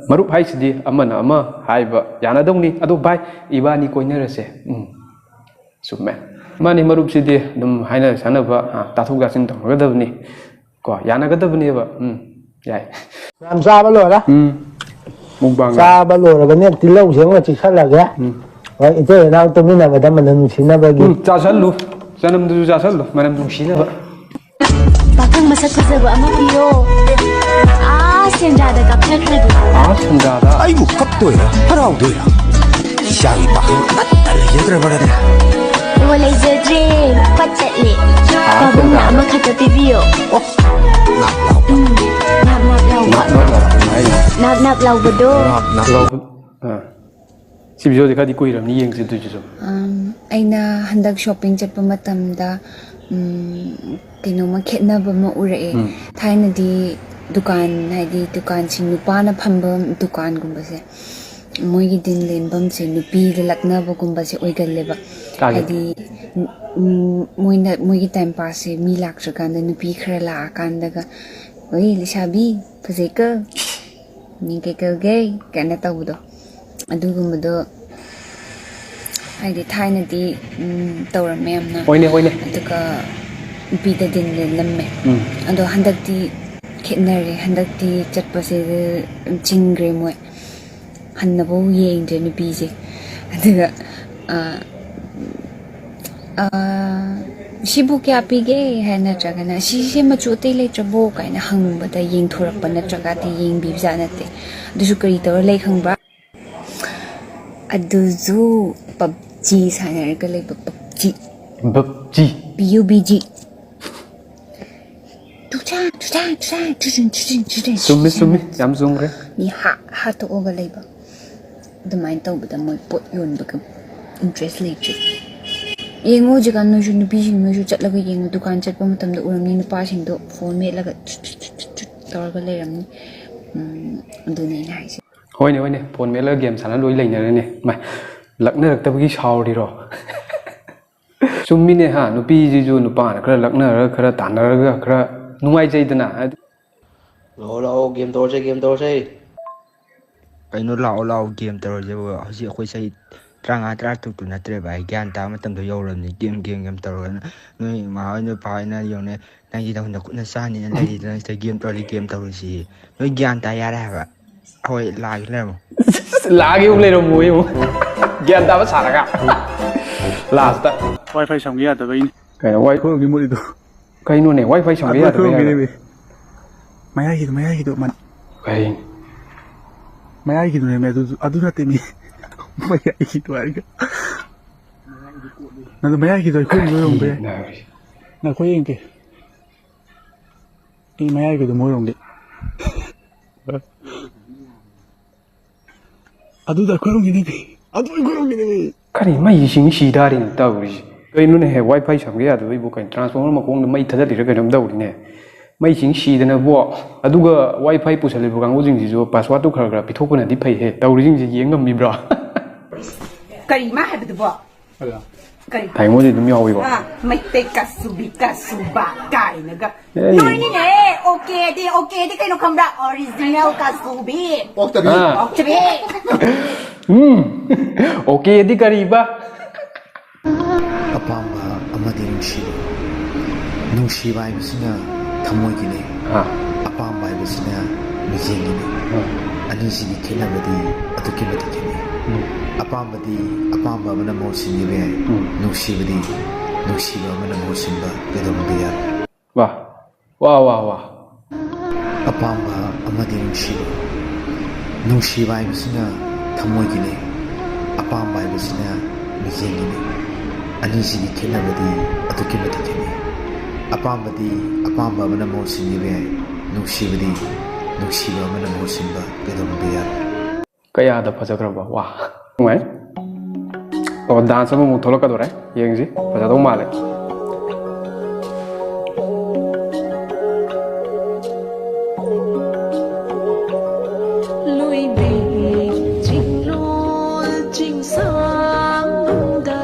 ꯃꯔꯨꯞ ꯍꯥꯏꯁꯤꯗꯤ ꯑꯃꯅ ꯑꯃ ꯍꯥꯏꯕ ꯌꯥꯅꯗꯧꯅꯤ꯫ ꯑꯗꯣ ꯚꯥꯏ, ꯏꯕꯥꯅꯤ ꯀꯣꯏꯅꯔꯁꯦ꯫ ꯎꯝ, ꯆꯨꯝꯃꯦ꯫ ꯃꯥꯅꯤ, ꯃꯔꯨꯞꯁꯤꯗꯤ ꯑꯗꯨꯝ ꯍꯥꯏꯅ ꯁꯥꯟꯅꯕ, ꯑ, ꯇꯥꯊꯣꯛ ꯇꯥꯁꯤꯟ ꯇꯧꯅꯒꯗꯕꯅꯤ꯫ ꯀꯣ, ꯌꯥꯅꯒꯗꯕꯅꯦꯕ꯫ ꯎꯝ, ꯌꯥꯏ꯫ ꯌꯥꯝ ꯆꯥꯕ ꯂꯣꯏꯔꯦ꯫ ꯎꯝ꯫ ꯃꯨꯛꯕꯥꯡ꯫ ꯆꯥꯕ ꯂꯣꯏꯔꯕꯅꯦ, ꯇꯤꯜꯍꯧꯁꯦ ꯑꯃ ꯆꯤꯛꯁꯜꯂꯒꯦ꯫ ꯎꯝ꯫ ꯍꯣꯏ, ꯏꯇꯩ ꯏꯅꯥꯎ ꯇꯨꯃꯤꯟꯅꯕꯗ ꯃꯅꯝ ꯅꯨꯡꯁꯤꯅꯕꯒꯤ꯫ ꯎꯝ, ꯆꯥꯁꯜꯂꯨ꯫ ꯆꯅꯝꯗꯨꯁꯨ ꯆꯥꯁꯜꯂꯨ, ꯃꯅꯝ ꯅꯨꯡꯁꯤꯅꯕ꯫ ꯄꯥꯈꯪ ꯃꯁꯛ ꯐꯖꯕ ꯑꯃ ꯄꯤꯌꯣ꯫ ꯑꯥ, ꯁꯦꯟꯗ꯭ꯔꯥꯗ ꯀꯥꯞꯊꯈ꯭ꯔꯒꯦ꯫ ꯑꯥ, ꯁꯦꯟꯗ꯭ꯔꯥꯗ꯫ ꯑꯩꯕꯨ ꯀꯞꯇꯣꯏꯔꯥ, ꯍꯔꯥꯎꯗꯣꯏꯔꯥ? ꯏꯆꯥꯒꯤ ꯄꯥꯈꯪ ꯑꯃꯠꯇ ꯂꯩꯖꯗ꯭ꯔꯕꯅꯦ꯫ ꯑꯣ, ꯂꯩꯖꯗ꯭ꯔꯦ, ꯄꯠ ꯇꯠꯂꯦ꯫ ꯑꯥ, ꯄꯥꯕꯨꯡꯅ ꯁꯦꯟꯗ꯭ꯔꯥꯗ꯫ ꯑꯃꯈꯛꯇ ꯄꯤꯕꯤꯌꯣ꯫ ꯑꯣ, ꯅꯥꯞ ꯂꯥꯎꯕ꯫ ꯎꯝ, ꯅꯥꯞ ꯅꯥꯞ ꯂꯥꯎꯕ꯫ ꯅꯥꯞ ꯅꯥꯞ ꯂꯥꯎꯕ ꯍꯥꯏꯅꯤ꯫ ꯅꯥꯞ ꯅꯥꯞ ꯂꯥꯎꯕꯗꯣ꯫ ꯅꯥꯞ ꯅꯥꯞ ꯂꯥꯎꯕ꯫ ꯑꯥ꯫ ꯁꯤ ꯚꯤꯗꯤꯑꯣꯁꯦ ꯈꯔꯗꯤ ꯀꯨꯏꯔꯕꯅꯤ ꯌꯦꯡꯁꯦ ꯑꯗꯨꯏꯁꯨ ꯁꯨꯝ꯫ ꯑꯝ, ꯑꯩꯅ ꯍꯟꯗꯛ ꯁꯣꯞꯄꯤꯡ ꯆꯠꯄ ꯃꯇꯝꯗ, ꯎꯝ, ꯀꯩꯅꯣꯝꯃ ꯈꯦꯠꯅꯕ ꯑꯃ ꯎꯔꯛꯑꯦ꯫ ꯎꯝ꯫ ꯊꯥꯏꯅꯗꯤ ꯗꯨꯀꯥꯟ, ꯍꯥꯏꯗꯤ ꯗꯨꯀꯥꯟꯁꯤꯡ, ꯅꯨꯄꯥꯅ ꯐꯝꯕ ꯗꯨꯀꯥꯟꯒꯨꯝꯕꯁꯦ, ꯃꯣꯏꯒꯤ ꯗꯤꯟ ꯂꯦꯟꯐꯝꯁꯦ ꯅꯨꯄꯤꯗ ꯂꯛꯅꯕꯒꯨꯝꯕꯁꯦ ꯑꯣꯏꯒꯜꯂꯦꯕ꯫ ꯇꯥꯒꯦ꯫ ꯍꯥꯏꯗꯤ, ꯎꯝ, ꯃꯣꯏꯅ, ꯃꯣꯏꯒꯤ ꯇꯥꯏꯝ ꯄꯥꯁꯁꯦ ꯃꯤ ꯂꯥꯛꯇ꯭ꯔꯀꯥꯟꯗ ꯅꯨꯄꯤ ꯈꯔ ꯂꯥꯛꯑꯀꯥꯟꯗꯒ, "ꯑꯣꯏ, ꯂꯩꯁꯥꯕꯤ, ꯐꯖꯩꯀꯣ"꯫ ꯃꯤꯡ ꯀꯩ ꯀꯧꯒꯦ? ꯀꯥꯏꯅ ꯇꯧꯕꯗꯣ, ꯑꯗꯨꯒꯨꯝꯕꯗꯣ ꯍꯥꯏꯗꯤ ꯊꯥꯏꯅꯗꯤ, ꯎꯝ, ꯇꯧꯔꯝꯃꯦ ꯌꯥꯝꯅ꯫ ꯍꯣꯏꯅꯦ, ꯍꯣꯏꯅꯦ꯫ ꯑꯗꯨꯒ ꯅꯨꯄꯤꯗ ꯗꯤꯟ ꯂꯦꯜꯂꯝꯃꯦ꯫ ꯎꯝ꯫ ꯑꯗꯣ ꯍꯟꯗꯛꯇꯤ ꯈꯦꯠꯅꯔꯦ꯫ ꯍꯟꯗꯛꯇꯤ ꯆꯠꯄꯁꯦ ꯆꯤꯡꯈ꯭ꯔꯦ ꯃꯣꯏ꯫ ꯍꯟꯅꯐꯥꯎ ꯌꯦꯡꯗ꯭ꯔꯦ ꯅꯨꯄꯤꯁꯦ꯫ ꯑꯗꯨꯒ, ꯑ, ꯑ, "ꯁꯤꯕꯨ ꯀꯌꯥ ꯄꯤꯒꯦ?" ꯍꯥꯏ, ꯅꯠꯇ꯭ꯔꯒꯅ, "ꯁꯤꯁꯦ ꯃꯆꯨ ꯑꯇꯩ ꯂꯩꯇ꯭ꯔꯕꯣ?" ꯀꯥꯏꯅ ꯍꯪꯕꯗ ꯌꯦꯡꯊꯣꯔꯛꯄ ꯅꯠꯇ꯭ꯔꯒꯗꯤ ꯌꯦꯡꯕꯤꯕꯖꯥꯠ ꯅꯠꯇꯦ꯫ ꯑꯗꯨꯁꯨ ꯀꯔꯤ ꯇꯧꯔ ꯂꯩ ꯈꯪꯕ꯭ꯔꯥ? ꯑꯗꯨꯁꯨ ꯄꯞꯖꯤ ꯁꯥꯟꯅꯔꯒ ꯂꯩꯕ, ꯄꯞꯖꯤ꯫ ꯄꯞꯖꯤ꯫ ꯄꯤ ꯌꯨ ꯕꯤ ꯖꯤ꯫ ꯆꯨꯝꯃꯤ, ꯆꯨꯝꯃꯤ, ꯌꯥꯝ ꯆꯨꯝꯈ꯭ꯔꯦ꯫ ꯃꯤ ꯍꯥ ꯍꯥꯠꯇꯣꯛꯑꯒ ꯂꯩꯕ꯫ ꯑꯗꯨꯃꯥꯏꯅ ꯇꯧꯕꯗ ꯃꯣꯏ ꯄꯣꯠ ꯌꯣꯟꯕꯒ ꯏꯟꯇꯔꯦꯁ ꯂꯩꯇ꯭ꯔꯤ꯫ ꯌꯦꯡꯉꯣ ꯍꯧꯖꯤꯛꯀꯥꯟ ꯅꯣꯏꯁꯨ, ꯅꯨꯄꯤꯁꯤꯡ ꯅꯣꯏꯁꯨ ꯆꯠꯂꯒ ꯌꯦꯡꯉꯣ, ꯗꯨꯀꯥꯟ ꯆꯠꯄ ꯃꯇꯝꯗ ꯎꯔꯝꯅꯤ, ꯅꯨꯄꯥꯁꯤꯡꯗꯣ ꯐꯣꯟ ꯃꯦꯠꯂꯒ ꯆꯨꯠ ꯆꯨꯠ ꯆꯨꯠ ꯆꯨꯠ ꯇꯧꯔꯒ ꯂꯩꯔꯝꯅꯤ꯫ ꯎꯝ, ꯑꯗꯨꯅꯦ ꯑꯩꯅ ꯍꯥꯏꯁꯦ꯫ ꯍꯣꯏꯅꯦ, ꯍꯣꯏꯅꯦ, ꯐꯣꯟ ꯃꯦꯠꯂꯒ ꯒꯦꯝ ꯁꯥꯟꯅ ꯂꯣꯏ ꯂꯩꯅꯔꯦꯅꯦ꯫ ꯃꯥꯏ, ꯂꯛꯅꯔꯛꯇꯕꯒꯤ ꯁꯥꯎꯔꯤꯔꯣ? ꯆꯨꯝꯃꯤꯅꯦ ꯍꯥ, ꯅꯨꯄꯤꯁꯤꯁꯨ ꯅꯨꯄꯥꯅ ꯈꯔ ꯂꯛꯅꯔꯒ, ꯈꯔ ꯇꯥꯟꯅꯔꯒ, ꯈꯔ ꯅꯨꯡꯉꯥꯏꯖꯩꯗꯅ꯫ ꯍꯥꯏꯗꯤ ꯂꯥꯛꯑꯣ, ꯂꯥꯛꯑꯣ, ꯒꯦꯝ ꯇꯧꯔꯁꯦ, ꯒꯦꯝ ꯇꯧꯔꯁꯦ꯫ ꯀꯩꯅꯣ, ꯂꯥꯛꯑꯣ, ꯂꯥꯛꯑꯣ, ꯒꯦꯝ ꯇꯧꯔꯁꯦꯕꯨ? ꯍꯧꯖꯤꯛ ꯑꯩꯈꯣꯏ ꯆꯍꯤ ꯇꯔꯥꯃꯉꯥ, ꯇꯔꯥꯇꯔꯨꯛꯇꯨ ꯅꯠꯇ꯭ꯔꯦ ꯚꯥꯏ꯫ ꯒ꯭ꯌꯥꯟ ꯇꯥꯕ ꯃꯇꯝꯗꯣ ꯌꯧꯔꯕꯅꯤ꯫ ꯒꯦꯝ, ꯒꯦꯝ, ꯒꯦꯝ ꯇꯧꯔꯒ ꯅꯣꯏ ꯏꯃꯥ ꯍꯣꯏ, ꯅꯣꯏ ꯏꯄꯥ ꯍꯣꯏꯅ ꯌꯦꯡꯉꯨꯅꯦ, ꯅꯪꯒꯤ ꯅꯈꯨꯠꯅ ꯆꯥꯅꯤꯅ ꯂꯩꯔꯤꯗꯅ, ꯁꯤꯗ ꯒꯦꯝ ꯇꯧꯔꯁꯤ, ꯒꯦꯝ ꯇꯧꯔꯁꯤ꯫ ꯅꯣꯏ ꯒ꯭ꯌꯥꯟ ꯇꯥ ꯌꯥꯔꯦ ꯍꯥꯏꯕ꯫ ꯍꯣꯏ, ꯂꯥꯛꯑꯒꯦ ꯂꯩꯔꯝꯃꯣ꯫ ꯂꯥꯛꯑꯒꯦ ꯑꯃꯨꯛ ꯂꯩꯔꯝꯃꯣ ꯑꯃꯨꯛ꯫ ꯒ꯭ꯌꯥꯟ ꯇꯥꯕ ꯁꯥꯔꯒ꯫ ꯂꯥꯁꯇ꯫ ꯋꯥꯏ ꯐꯥꯏ ꯁꯝꯒꯦ ꯌꯥꯗꯕꯩꯅꯦ꯫ ꯀꯩꯅꯣ, ꯋꯥꯏ-, ꯑꯩꯈꯣꯏꯔꯣꯝꯒꯤ ꯃꯨꯠꯂꯤꯗꯣ꯫ ꯀꯩꯅꯣꯅꯦ, ꯋꯥꯏ ꯐꯥꯏ ꯁꯝꯒꯦ ꯑꯗꯨ ꯌꯥꯗꯕ ꯑꯩꯈꯣꯏꯔꯣꯝꯒꯤꯅꯦ ꯌꯥꯔꯣꯏ꯫ ꯃꯤ꯫ ꯃꯌꯥꯏꯒꯤꯗꯣ, ꯃꯌꯥꯏꯒꯤꯗꯣ, ꯃꯟ-, ꯀꯩ? ꯃꯌꯥꯏꯒꯤꯗꯨꯅꯦ, ꯃꯤ, ꯑꯗꯨ, ꯑꯗꯨ ꯅꯠꯇꯦ, ꯃꯤ꯫ ꯃꯌꯥꯏꯒꯤꯗꯣ ꯍꯥꯏꯔꯒ꯫ ꯅꯪꯗꯣ ꯃꯌꯥꯏꯒꯤꯗꯣ ꯑꯩꯈꯣꯏꯔꯣꯝꯒꯤ ꯑꯣꯏꯔꯝꯕ ꯌꯥꯏ꯫ ꯀꯔꯤꯅꯣ ꯍꯥꯏꯁꯦ? ꯉꯥꯏꯈꯣ ꯌꯦꯡꯒꯦ꯫ ꯑꯩ ꯃꯌꯥꯏꯒꯤꯗꯣ ꯃꯣꯏꯔꯣꯝꯒꯤ꯫ ꯑꯗꯨꯗ ꯑꯩꯈꯣꯏꯔꯣꯝꯒꯤꯅꯦ꯫ ꯑꯗꯨ ꯑꯩꯈꯣꯏꯔꯣꯝꯒꯤꯅꯦ꯫ ꯀꯔꯤ ꯃꯩꯁꯤꯡ ꯁꯤ ꯇꯥꯔꯤꯅꯦ ꯇꯧꯔꯤꯁꯦ? ꯀꯩꯅꯣꯅꯦꯍꯦ, ꯋꯥꯏ ꯐꯥꯏ ꯁꯝꯒꯦ ꯌꯥꯗꯕꯩꯕꯨ ꯀꯩꯅꯣ, ꯇ꯭ꯔꯥꯟꯁꯐꯣꯔꯃꯔ ꯃꯈꯣꯡꯗ ꯃꯩ ꯊꯥꯗꯠꯂꯤꯔ ꯀꯩꯅꯣꯝ ꯇꯧꯔꯤꯅꯦ꯫ ꯃꯩꯁꯤꯡ ꯁꯤꯗꯅꯕꯣ꯫ ꯑꯗꯨꯒ ꯋꯥꯏ ꯐꯥꯏ ꯄꯨꯁꯜꯂꯤꯕ ꯀꯥꯡꯕꯨꯁꯤꯡꯁꯤꯁꯨ ꯄꯥꯁꯋꯥꯔꯗꯇꯨ ꯈꯔ ꯈꯔ ꯄꯤꯊꯣꯛꯄꯅꯗꯤ ꯐꯩꯍꯦ꯫ ꯇꯧꯔꯤꯁꯤꯡꯁꯦ ꯌꯦꯡ ꯉꯝꯃꯤꯕ꯭ꯔꯣ? ꯀꯔꯤ ꯃꯥ ꯍꯥꯏꯕꯗꯨꯕꯣ? ꯀꯔꯤ? ꯍꯥꯏꯉꯣꯗꯤ ꯑꯗꯨꯝ ꯌꯥꯎꯋꯤꯀꯣ꯫ ꯑꯥ, ꯃꯩꯇꯩ ꯀꯥꯁꯨꯕꯤ ꯀꯥꯁꯨꯕ ꯀꯥꯏꯅꯒ꯫ ꯑꯦ꯫ ꯅꯣꯏꯅꯤꯅꯦ, ꯑꯣꯀꯦꯗꯤ, ꯑꯣꯀꯦꯗꯤ ꯀꯩꯅꯣ ꯈꯪꯕ꯭ꯔꯥ? ꯑꯣꯔꯤꯖꯤꯅꯦꯜ ꯀꯥꯁꯨꯕꯤ꯫ ꯑꯣꯛꯇꯕꯤ꯫ ꯑꯥ꯫ ꯑꯣꯛꯇꯕꯤ꯫ ꯎꯝ꯫ ꯑꯣꯀꯦꯗꯤ ꯀꯔꯤꯕ? ꯑꯄꯥꯝꯕ ꯑꯃꯗꯤ ꯅꯨꯡꯁꯤꯕ꯫ ꯅꯨꯡꯁꯤꯕ ꯍꯥꯏꯕꯁꯤꯅ ꯊꯃꯣꯏꯒꯤꯅꯤ꯫ ꯑꯥ꯫ ꯑꯄꯥꯝꯕ ꯍꯥꯏꯕꯁꯤꯅ ꯃꯤꯠꯌꯦꯡꯒꯤꯅꯤ꯫ ꯑꯥ꯫ ꯑꯅꯤꯁꯤꯒꯤ ꯈꯦꯠꯅꯕꯗꯤ ꯑꯗꯨꯛꯀꯤ ꯃꯇꯤꯛ ꯈꯦꯠꯅꯩ꯫ ꯎꯝ꯫ ꯑꯄꯥꯝꯕꯗꯤ ꯑꯄꯥꯝꯕ ꯑꯃꯅ ꯃꯍꯨꯠ ꯁꯤꯟꯈꯤꯕ ꯌꯥꯏ꯫ ꯎꯝ꯫ ꯅꯨꯡꯁꯤꯕꯗꯤ ꯅꯨꯡꯁꯤꯕ ꯑꯃꯅ ꯃꯍꯨꯠ ꯁꯤꯟꯕ ꯀꯩꯗꯧꯅꯨꯡꯗ ꯌꯥꯔꯣꯏ꯫ ꯋꯥ, ꯋꯥ, ꯋꯥ, ꯋꯥ꯫ ꯑꯄꯥꯝꯕ ꯑꯃꯗꯤ ꯅꯨꯡꯁꯤꯕ꯫ ꯅꯨꯡꯁꯤꯕ ꯍꯥꯏꯕꯁꯤꯅ ꯊꯃꯣꯏꯒꯤꯅꯤ, ꯑꯄꯥꯝꯕ ꯍꯥꯏꯕꯁꯤꯅ ꯃꯤꯠꯌꯦꯡꯒꯤꯅꯤ꯫ ꯑꯅꯤꯁꯤꯒꯤ ꯈꯦꯠꯅꯕꯗꯤ ꯑꯗꯨꯛꯀꯤ ꯃꯇꯤꯛ ꯈꯦꯠꯅꯩ꯫ ꯑꯄꯥꯝꯕꯗꯤ ꯑꯄꯥꯝꯕ ꯑꯃꯅ ꯃꯍꯨꯠ ꯁꯤꯟꯈꯤꯕ ꯌꯥꯏ, ꯅꯨꯡꯁꯤꯕꯗꯤ ꯅꯨꯡꯁꯤꯕ ꯑꯃꯅ ꯃꯍꯨꯠ ꯁꯤꯟꯕ ꯀꯩꯗꯧꯅꯨꯡꯗ ꯌꯥꯔꯣꯏ꯫ ꯀꯌꯥꯗ ꯐꯖꯈ꯭ꯔꯕ꯫ ꯋꯥ, ꯅꯨꯡꯉꯥꯏ꯫ ꯑꯣ, ꯗꯥꯟꯁ ꯑꯃꯃꯨꯛ ꯊꯣꯛꯂꯛꯀꯗꯧꯔꯦ, ꯌꯦꯡꯁꯤ, ꯐꯖꯗꯧ ꯃꯥꯜꯂꯦ꯫ ꯂꯣꯏꯕꯤ ꯆꯤꯡꯂꯣꯜ ꯆꯤꯡꯁꯥꯡꯗ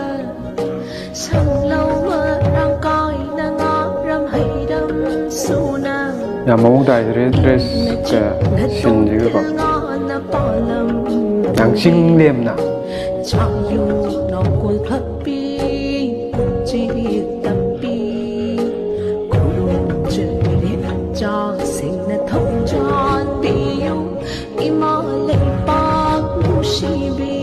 ꯁꯪꯂꯧꯕ ꯔꯪꯀꯥꯏꯅ ꯉꯥꯔꯝ ꯍꯩꯔꯝ ꯁꯨꯅ ꯌꯥꯝ ꯃꯑꯣꯡ ꯇꯥꯏ ꯗ꯭ꯔꯦꯁꯀ ꯁꯤꯟꯁꯤꯒꯀꯣ꯫ ꯌꯥꯝ ꯆꯤꯡ ꯂꯦꯝꯅ꯫ ꯆꯥꯌꯨ ꯅꯣꯡꯀꯨꯜ ꯐꯛꯄꯤ ꯎꯆꯤꯛ ꯇꯝꯕꯤ ꯈꯨꯔꯨꯝꯖꯔꯤ ꯆꯥꯛꯁꯤꯡꯅ ꯊꯧꯖꯥꯟ ꯄꯤꯌꯨ ꯏꯃꯥ ꯂꯩꯄꯥꯛ ꯅꯨꯡꯁꯤꯕꯤ꯫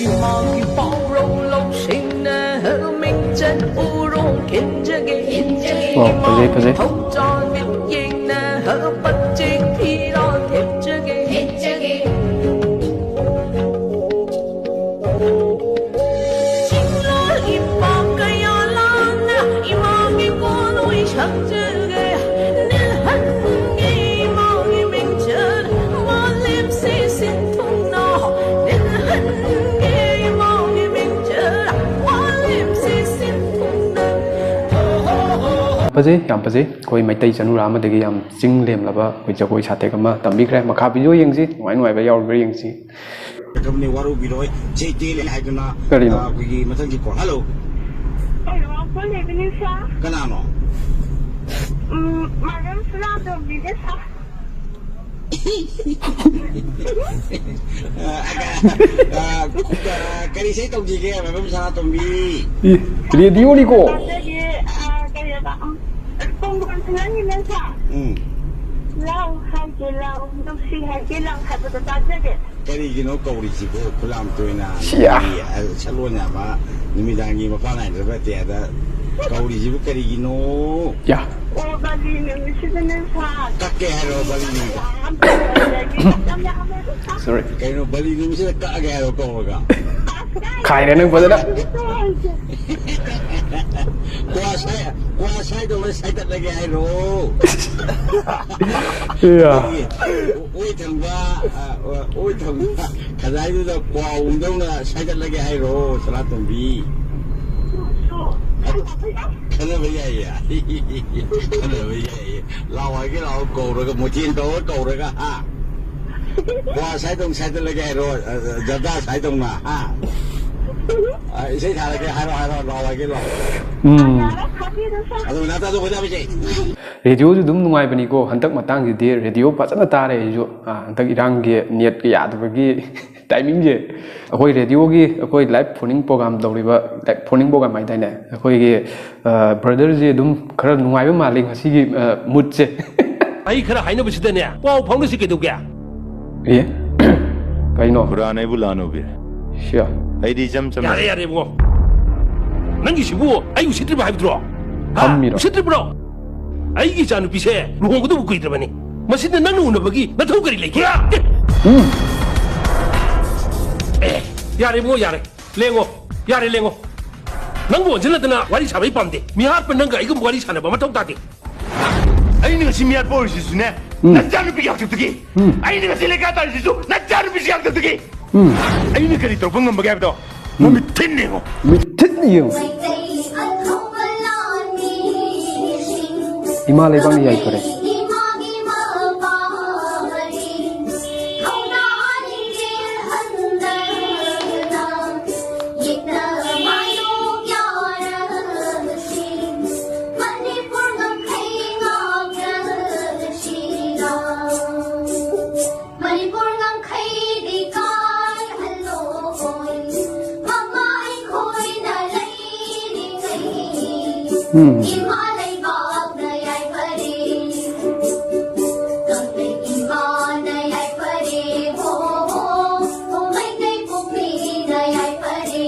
ꯏꯃꯥꯒꯤ ꯄꯥꯎꯔꯧ ꯂꯧꯁꯤꯡꯅ ꯃꯤꯡꯆꯠ ꯎꯔꯣꯡ ꯈꯤꯟꯖꯒꯦ꯫ ꯋꯥꯎ, ꯐꯖꯩ, ꯐꯖꯩ꯫ ꯏꯃꯥꯒꯤ ꯊꯧꯖꯥꯜ ꯃꯤꯠꯌꯦꯡꯅ ꯄꯟꯖꯦꯡ ꯐꯤꯔꯥꯜ ꯊꯦꯠꯆꯒꯦ꯫ ꯆꯤꯡꯂꯣꯜ ꯏꯄꯥ ꯀꯌꯥ ꯂꯥꯡꯅ ꯏꯃꯥꯒꯤ ꯀꯣꯅꯨꯡ ꯁꯪꯖꯒꯦ꯫ ꯅꯤꯜꯍꯟꯒꯦ ꯏꯃꯥꯒꯤ ꯃꯤꯡꯆꯠ ꯃꯥꯂꯦꯝꯁꯤ ꯁꯤꯟꯊꯨꯡꯅ꯫ ꯅꯤꯜꯍꯟꯒꯦ ꯏꯃꯥꯒꯤ ꯃꯤꯡꯆꯠ ꯃꯥꯂꯦꯝꯁꯤ ꯁꯤꯟꯊꯨꯡꯅ꯫ ꯐꯖꯩ, ꯌꯥꯝ ꯐꯖꯩ꯫ ꯑꯩꯈꯣꯏ ꯃꯩꯇꯩ ꯆꯅꯨꯔꯥ ꯑꯃꯗꯒꯤ ꯌꯥꯝ ꯆꯤꯡ ꯂꯦꯝꯂꯕ ꯑꯩꯈꯣꯏ ꯖꯒꯣꯏ ꯁꯥꯊꯦꯛ ꯑꯃ ꯇꯝꯕꯤꯈ꯭ꯔꯦ꯫ ꯃꯈꯥ ꯚꯤꯗꯤꯑꯣ ꯌꯦꯡꯁꯤ, ꯅꯨꯡꯉꯥꯏ ꯅꯨꯡꯉꯥꯏꯕ ꯌꯥꯎꯔꯤꯕ꯭ꯔꯥ ꯌꯦꯡꯁꯤ꯫ ꯀꯝꯅꯤ ꯋꯥꯔꯧꯕꯤꯔꯣꯏ, ꯆꯦ ꯇꯦꯜꯂꯦ ꯍꯥꯏꯗꯨꯅ, ꯀꯔꯤꯅꯣ? ꯑ, ꯑꯩꯈꯣꯏꯒꯤ ꯃꯊꯪꯒꯤ ꯀꯣꯜ꯫ ꯍꯜꯂꯣ꯫ ꯍꯜꯂꯣ, ꯀꯣꯜ ꯂꯩꯕꯤꯅꯤ, ꯁꯥꯔ? ꯀꯅꯥꯅꯣ? ꯎꯝ, ꯃꯥꯗꯝ ꯁꯅꯥꯇꯣꯝꯕꯤꯅꯦ, ꯁꯥꯔ꯫ ꯑ, ꯑ, ꯑ, ꯀꯔꯤ ꯏꯁꯩ ꯇꯧꯁꯤꯒꯦ, ꯃꯥꯗꯝ ꯁꯅꯥꯇꯣꯝꯕꯤ? ꯏ, ꯔꯦꯗꯤꯑꯣꯅꯤꯀꯣ꯫ ꯇꯥꯖꯒꯦ, ꯑ, ꯀꯩ ꯍꯥꯏꯕ, ꯎꯝ, ꯀꯣꯡꯒꯣꯟ ꯐꯤꯂꯝꯒꯤꯅꯦ, ꯁꯥꯔ꯫ ꯎꯝ꯫ ꯂꯥꯎ ꯍꯥꯏꯒꯦ, ꯂꯥꯎ, ꯅꯨꯡꯁꯤ ꯍꯥꯏꯒꯦ, ꯂꯥꯎ ꯍꯥꯏꯕꯗꯣ ꯇꯥꯖꯒꯦ꯫ ꯀꯔꯤꯒꯤꯅꯣ ꯀꯧꯔꯤꯁꯤꯕꯨ ꯈꯨꯂꯥꯝꯇꯣꯏꯅ? ꯁꯤꯌꯥ! ꯅꯨꯄꯤ, ꯑ, ꯁꯛꯂꯣꯟ ꯌꯥꯝꯕ ꯅꯨꯃꯤꯗꯥꯡꯒꯤ ꯃꯄꯥꯟ ꯅꯥꯏꯗ꯭ꯔꯕ ꯑꯇꯤꯌꯥꯗ ꯀꯧꯔꯤꯁꯤꯕꯨ ꯀꯔꯤꯒꯤꯅꯣ? ꯌꯥ! ꯑꯣ, ꯕꯥꯂꯤ ꯅꯨꯃꯤꯠꯁꯤꯗꯅꯦ ꯁꯥꯔ꯫ ꯀꯛꯀꯦ ꯍꯥꯏꯔꯣ ꯕꯥꯂꯤ ꯅꯨꯃꯤꯠꯇ? ꯂꯥꯛꯑꯝꯗꯕꯗꯒꯤ ꯌꯥꯝ ꯌꯥꯝꯃꯦ꯫ ꯁꯣꯔꯤ꯫ ꯀꯩꯅꯣ, ꯕꯂꯤ ꯅꯨꯃꯤꯠꯁꯤꯗ ꯀꯛꯑꯒꯦ ꯍꯥꯏꯔꯣ ꯀꯧꯔꯒ? ꯈꯥꯏꯔꯦ ꯅꯪ ꯐꯖꯅ꯫ ꯀ꯭ꯋꯥ ꯁꯥꯏ-, ꯀ꯭ꯋꯥ ꯁꯥꯏꯗꯧꯅ ꯁꯥꯏꯗꯠꯂꯒꯦ ꯍꯥꯏꯔꯣ? ꯏꯌꯥ꯫ ꯑꯣꯏ ꯊꯪꯕ, ꯑ, ꯑꯣꯏ ꯊꯪꯕ ꯈꯖꯥꯏꯗꯨꯗ ꯀ꯭ꯋꯥ ꯎꯗꯧꯅ ꯁꯥꯏꯗꯠꯂꯒꯦ ꯍꯥꯏꯔꯣ, ꯁꯅꯥꯇꯣꯝꯕꯤ? ꯈꯟꯅꯕ ꯌꯥꯏꯌꯦ꯫ ꯈꯟꯅꯕ ꯌꯥꯏꯌꯦ꯫ ꯂꯥꯛꯑꯣ ꯍꯥꯏꯒꯦ ꯂꯥꯛꯑꯣ ꯀꯧꯔꯒ, ꯃꯣꯇꯦꯟ ꯇꯧꯔꯒ ꯀꯧꯔꯒ, ꯍꯥ? ꯀ꯭ꯋꯥ ꯁꯥꯏꯗꯧꯅ ꯁꯥꯏꯗꯠꯂꯒꯦ ꯍꯥꯏꯔꯣ, ꯑ, ꯖꯔꯗꯥ ꯁꯥꯏꯗꯧꯅ, ꯍꯥ? ꯑ, ꯏꯁꯩ ꯊꯥꯔꯒꯦ ꯍꯥꯏꯔꯣ, ꯍꯥꯏꯔꯣ, ꯂꯥꯛꯑꯣ ꯍꯥꯏꯒꯦ ꯂꯥꯛꯑꯣ꯫ ꯎꯝ꯫ ꯑꯗꯨ ꯅꯠꯇ꯭ꯔꯁꯨ ꯑꯩꯈꯣꯏ ꯊꯥꯕꯤꯁꯦ꯫ ꯔꯦꯗꯤꯑꯣꯁꯨ ꯑꯗꯨꯝ ꯅꯨꯡꯉꯥꯏꯕꯅꯤꯀꯣ꯫ ꯍꯟꯗꯛ ꯃꯇꯥꯡꯁꯤꯗꯤ ꯔꯦꯗꯤꯑꯣ ꯐꯖꯅ ꯇꯥꯔꯦ ꯑꯩꯁꯨ꯫ ꯑ, ꯍꯟꯗꯛ ꯏꯔꯥꯡꯒꯤ ꯅꯦꯠꯀ ꯌꯥꯗꯕꯒꯤ ꯇꯥꯏꯃꯤꯡꯁꯦ꯫ ꯑꯩꯈꯣꯏ ꯔꯦꯗꯤꯑꯣꯒꯤ, ꯑꯩꯈꯣꯏ ꯂꯥꯏꯚ ꯐꯣꯟ ꯏꯟ ꯄ꯭ꯔꯣꯒꯥꯝ ꯇꯧꯔꯤꯕ, ꯂꯥꯏꯚ ꯐꯣꯟ ꯏꯟ ꯄ꯭ꯔꯣꯒꯥꯝ ꯍꯥꯏꯗꯥꯏꯅꯦ? ꯑꯩꯈꯣꯏꯒꯤ, ꯑ, ꯕ꯭ꯔꯗꯔꯁꯦ ꯑꯗꯨꯝ ꯈꯔ ꯅꯨꯡꯉꯥꯏꯕ ꯃꯥꯜꯂꯤ ꯉꯁꯤꯒꯤ, ꯑ, ꯃꯨꯠꯁꯦ꯫ ꯑꯩ ꯈꯔ ꯍꯥꯏꯅꯕꯁꯤꯗꯅꯦ, ꯄꯥꯎ ꯐꯥꯎꯅꯁꯤ ꯀꯩꯗꯧꯒꯦ? ꯑꯦ? ꯀꯩꯅꯣ? ꯈꯨꯔꯥꯟ ꯑꯩꯕꯨ ꯂꯥꯟꯅ ꯎꯕꯤꯔꯦ꯫ ꯁꯤꯌꯥ꯫ ꯑꯩꯗꯤ ꯏꯆꯝ ꯆꯝꯅ ꯌꯥꯔꯦ, ꯌꯥꯔꯦ, ꯏꯕꯨꯡꯉꯣ꯫ ꯅꯪꯒꯤꯁꯤꯕꯨ ꯑꯩ ꯎꯁꯤꯠꯇ꯭ꯔꯤꯕ ꯍꯥꯏꯕꯗꯨꯔꯣ? ꯍꯥ? ꯐꯝꯃꯤꯔꯣ? ꯎꯁꯤꯠꯇ꯭ꯔꯤꯕ꯭ꯔꯣ? ꯑꯩꯒꯤ ꯏꯆꯥꯅꯨꯄꯤꯁꯦ ꯂꯨꯍꯣꯡꯒꯗꯕ ꯀꯨꯏꯗ꯭ꯔꯕꯅꯤ꯫ ꯃꯁꯤꯗ ꯅꯪꯅ ꯎꯅꯕꯒꯤ ꯅꯊꯧ ꯀꯔꯤ ꯂꯩꯒꯦ? ꯎꯝ꯫ ꯑꯦ, ꯌꯥꯔꯦ ꯏꯕꯨꯡꯉꯣ, ꯌꯥꯔꯦ꯫ ꯂꯦꯡꯉꯣ꯫ ꯌꯥꯔꯦ, ꯂꯦꯡꯉꯣ꯫ ꯅꯪꯕꯨ ꯑꯣꯟꯁꯤꯜꯂꯗꯅ ꯋꯥꯔꯤ ꯁꯥꯕ ꯑꯩ ꯄꯥꯝꯗꯦ꯫ ꯃꯤꯍꯥꯠꯄ ꯅꯪꯒ ꯑꯩꯒꯨꯝꯕ ꯋꯥꯔꯤ ꯁꯥꯟꯅꯕ ꯃꯊꯧ ꯇꯥꯗꯦ꯫ ꯑꯩꯅ ꯉꯁꯤ ꯃꯤꯍꯥꯠꯄ ꯑꯣꯏꯔꯤꯁꯤꯁꯨꯅꯦ, ꯎꯝ꯫ ꯅꯆꯥꯅꯨꯄꯤꯒꯤ ꯍꯥꯛꯇꯛꯇꯒꯤ꯫ ꯎꯝ꯫ ꯑꯩꯅ ꯉꯁꯤ ꯂꯩꯈꯥ ꯇꯥꯔꯤꯁꯤꯁꯨ ꯅꯆꯥꯅꯨꯄꯤꯁꯤ ꯍꯥꯛꯇꯛꯇꯒꯤ꯫ ꯎꯝ꯫ ꯑꯩꯅ ꯀꯔꯤ ꯇꯧꯕ ꯉꯝꯕꯒꯦ ꯍꯥꯏꯕꯗꯣ ꯎꯝ꯫ ꯅꯃꯤꯠ ꯊꯤꯟꯅ ꯌꯦꯡꯉꯣ꯫ ꯃꯤꯠ ꯊꯤꯟꯅ ꯌꯦꯡꯉꯣ꯫ ꯏꯃꯥ ꯂꯩꯕꯥꯛꯅ ꯌꯥꯏꯐꯔꯦ꯫ ꯃꯅꯤꯄꯨꯔ ꯉꯝꯈꯩꯗꯤ ꯀꯥꯏꯍꯜꯂꯣꯏ, ꯃꯃꯥ ꯑꯩꯈꯣꯏꯅ ꯂꯩꯔꯤꯉꯩ꯫ ꯎꯝ꯫ ꯏꯃꯥ ꯂꯩꯕꯥꯛꯅ ꯌꯥꯏꯐꯔꯦ, ꯀꯪꯂꯩ ꯏꯃꯥꯅ ꯌꯥꯏꯐꯔꯦ, ꯍꯣ, ꯍꯣ, ꯍꯣ, ꯃꯩꯇꯩ ꯄꯣꯛꯄꯤꯅ ꯌꯥꯏꯐꯔꯦ꯫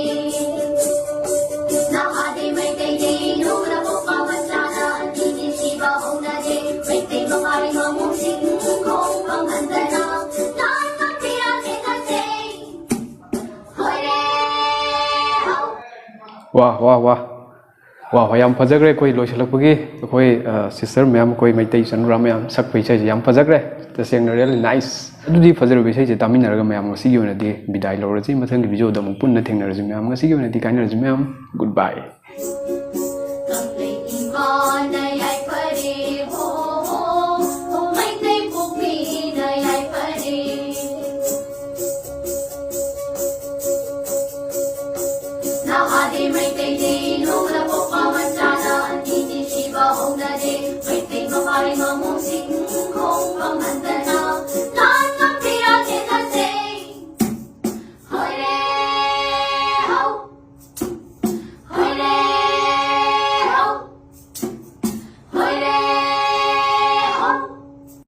ꯅꯍꯥꯗꯤ ꯃꯩꯇꯩꯅꯤ, ꯅꯨꯡꯅ ꯄꯣꯛꯄ ꯃꯆꯥꯅ, ꯅꯤꯡꯊꯤꯕ ꯍꯧꯅꯗꯦ, ꯃꯩꯇꯩ ꯃꯄꯥꯔꯤ ꯃꯃꯨꯡꯁꯤꯡ ꯈꯣꯡ ꯄꯪꯍꯟꯗꯅ꯫ ꯋꯥ ꯋꯥ ꯋꯥ ꯋꯥ ꯋꯥ ꯌꯥꯝ ꯐꯖꯈ꯭ꯔꯦ꯫ ꯑꯩꯈꯣꯏ ꯂꯣꯏꯁꯤꯜꯂꯛꯄꯒꯤ ꯑꯩꯈꯣꯏ ꯁꯤꯁꯇꯔ ꯃꯌꯥꯝ, ꯑꯩꯈꯣꯏ ꯃꯩꯇꯩ ꯏꯆꯟ ꯅꯨꯄꯥ ꯃꯌꯥꯝ ꯁꯛꯄ ꯏꯁꯩꯁꯦ ꯌꯥꯝ ꯐꯖꯈ꯭ꯔꯦ꯫ ꯇꯁꯦꯡꯅ really nice꯫ ꯑꯗꯨꯗꯤ ꯐꯖꯔꯕ ꯏꯁꯩꯁꯦ ꯇꯥꯃꯤꯟꯅꯔꯒ ꯃꯌꯥꯝ ꯉꯁꯤꯒꯤ ꯑꯣꯏꯅꯗꯤ ꯕꯤꯗꯥꯏ ꯂꯧꯔꯁꯤ꯫ ꯃꯊꯪꯒꯤ ꯚꯤꯗꯤꯑꯣꯗ ꯑꯃꯨꯛ ꯄꯨꯟꯅ ꯊꯦꯡꯅꯔꯁꯤ ꯃꯌꯥꯝ꯫ ꯉꯁꯤꯒꯤ ꯑꯣꯏꯅꯗꯤ ꯀꯥꯏꯅꯔꯁꯤ ꯃꯌꯥꯝ꯫ Goodbye꯫